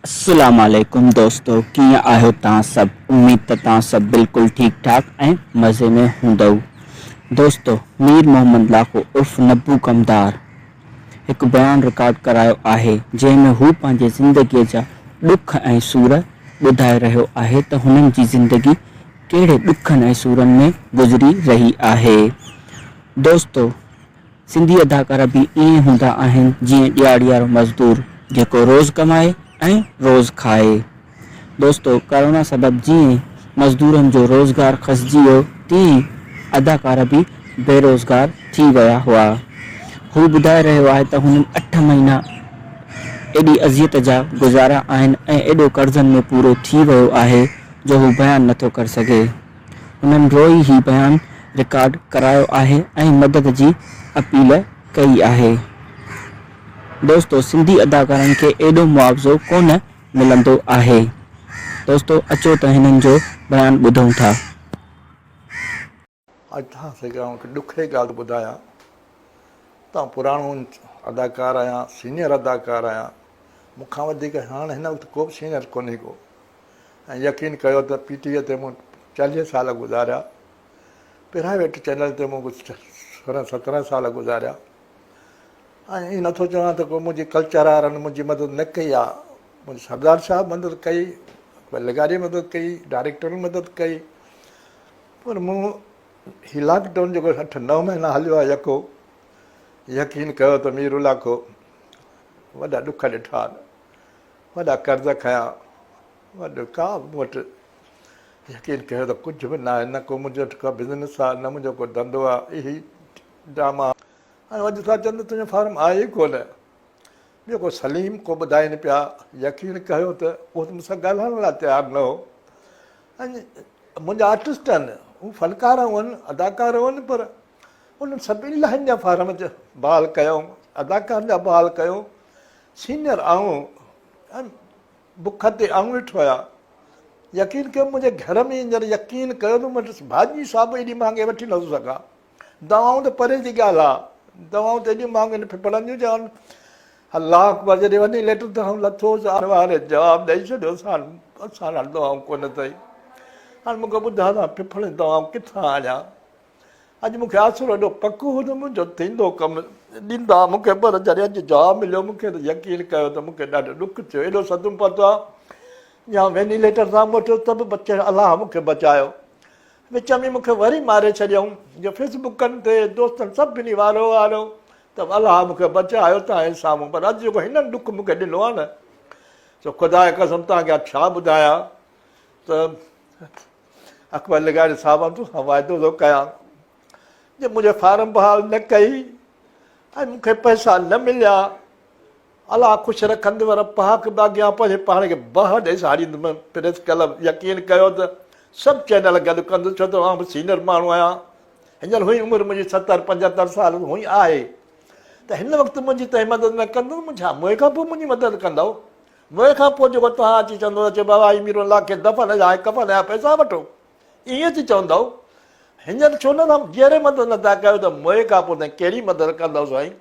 السلام عليڪم دوستو ڪيئن آهيو توهان سڀ اميد ته توهان سڀ بلڪل ٺيڪ ٺاڪ ۽ مزي ۾ هوندؤ دوستو مير محمد لاکو عرف نبو ڪمدار هڪ بيان رڪارڊ ڪرايو آهي جنهن ۾ هو پنهنجي زندگي جا ڏک ۽ سور ٻڌائي رهيو آهي ته هنن جي زندگي ڪهڙي ڏکن ۽ سورن ۾ گذري رهي آهي دوستو سنڌي اداڪار به ائين هوندا آهن جيئن ڏيهاڙيارو مزدور جيڪو روز ڪمائي ۽ روز کائي. دوستو ڪرونا سبب جيئن مزدورن جو روزگار کسجي ويو تيئن اداڪار به بيروزگار ٿي ويا هئا. هو ٻڌائي رهيو آهي ته هنن اٺ مهينا ايڏي اذيت جا گذاريا آهن ۽ ايڏو قرضن ۾ پورو ٿي ويو آهي جو هو بيان نٿو ڪري سگهي. هنن روئي هي بيان رڪارڊ ڪرايو آهي ۽ مدد جي اپيل ڪئي آهي. دوستو سنڌي اداڪارن کي ايڏو معاوضو ڪونه ملندو آهي. دوستو اچو ته هنن جو بيان ٻڌون ٿا. اڄ توهان سان هڪ ڏکڙي ڳالهه ٻڌايان ته آئون پراڻو اداڪار آهيان سينئر اداڪار آهيان مون کان وڌيڪ هاڻ هن وقت ڪو به سينئر ڪونهي ڪو ۽ يقين ڪيو ته پي ٽي وي تي مون 40 سال گذاريا، پرائيويٽ چينل تي مون 16 17 سال گذاريا ۽ ائين نٿو چوان ته ڪو منهنجي ڪلچر وارن منهنجي مدد نه ڪئي آ، منهنجي سردار صاحب مدد ڪئي، لغاري مدد ڪئي، ڊائريڪٽرن مدد ڪئي پر مون هي لاڪ ڊائون جيڪو اٺ نو مهينا هليو آ يڪو يقين ڪيو ته مير الاکو وڏا ڏک ڏٺا آهن. وڏا قرض کنيا، وڏو ڪا به مون وٽ يقين ڪيو ته ڪجهه به ناهي، نه ڪو منهنجي وٽ ڪا بزنس آهي، نه منهنجو ڪو ڌنڌو آهي، اهي ڊراما. ۽ اڄ ٿا چون ته تنهنجو فارم آهي ئي ڪونه. ٻيو ڪو سليم ڪو ٻڌائين پيا، يقين ڪيو ته اهو ته مون سان ڳالهائڻ لاء تيار نه هو. ۽ منهنجا آرٽسٽ آهن، هو فنڪار هئن، اداڪار هئن پر انهن سڀني لائن جا فارم بحال ڪيائون، اداڪارن جا بحال ڪيو، سينئر آئون ۽ بک تي آئون ويٺو آهيان. يقين ڪيو منهنجي گهر ۾ هينئر يقين ڪيو ته مون وٽ ڀاڄي سا به ايڏي مهانگي وٺي نٿو سگهان. دوائون ته پري جي ڳالهه آهي. دوائون ته ايڏيون مهانگيون آهن ڦڦڙن جون جو الله اڪبر جڏهن وڃي ليٽر تان لٿو هوس واري جواب ڏئي ڇڏيو اسان اسان وٽ دوائون ڪونه اٿئي. هاڻي مون کي ٻڌاء ته ڦڦڙن جون دوائون ڪٿان آڻيان. اڄ مون کي آسرو ايڏو پڪو هو ته منهنجو ٿيندو ڪم ڏيندا مون کي پر جڏهن اڄ جواب مليو مون کي ته يقين ڪيو ته مون کي ڏاڍو ڏک ٿيو ايڏو صدمو پهتو آهي يا وينيليٽر تان موٽيو ته به بچي الله مون کي بچايو وچ ۾ مون کي وري ماري ڇڏيائون جو فيس بڪن تي دوستن سڀني وارو وارو ته الله مون کي بچايو تان جي سامهون پر اڄ جيڪو هنن ڏک مون کي ڏنو آهي نه سو خدا جي قسم تان کي ڇا ٻڌايان ته اڪبر لغاري صاحب آئون توسان واعدو ٿو ڪيان جي منهنجي فارم بحال نه ڪئي ۽ مون کي پئسا نه مليا الله خوش رکندو رب پاڪ به اڳيان پنهنجي پاڻ کي باهه ڏئي ساڙيندم پريس ڪلب يقين ڪيو ته سڀ چينل گڏ ڪندس ڇو ته آئون به سينئر ماڻهو آهيان هينئر هئي عمر منهنجي 70 75 سال هئي آهي ته هن وقت منهنجي تنهن مدد نه ڪندو ڇا مون کان پوء منهنجي مدد ڪندو مئي کان پوء جيڪو توهان اچي چوندو ته بابا هي ميرو الله کي دفن جا ۽ ڪفن جا پئسا وٺو ائين اچي چوندؤ هينئر ڇو نه جيئري مدد نٿا ڪيو ته مئي کان پوء تائين ڪهڙي مدد ڪندؤ سائين.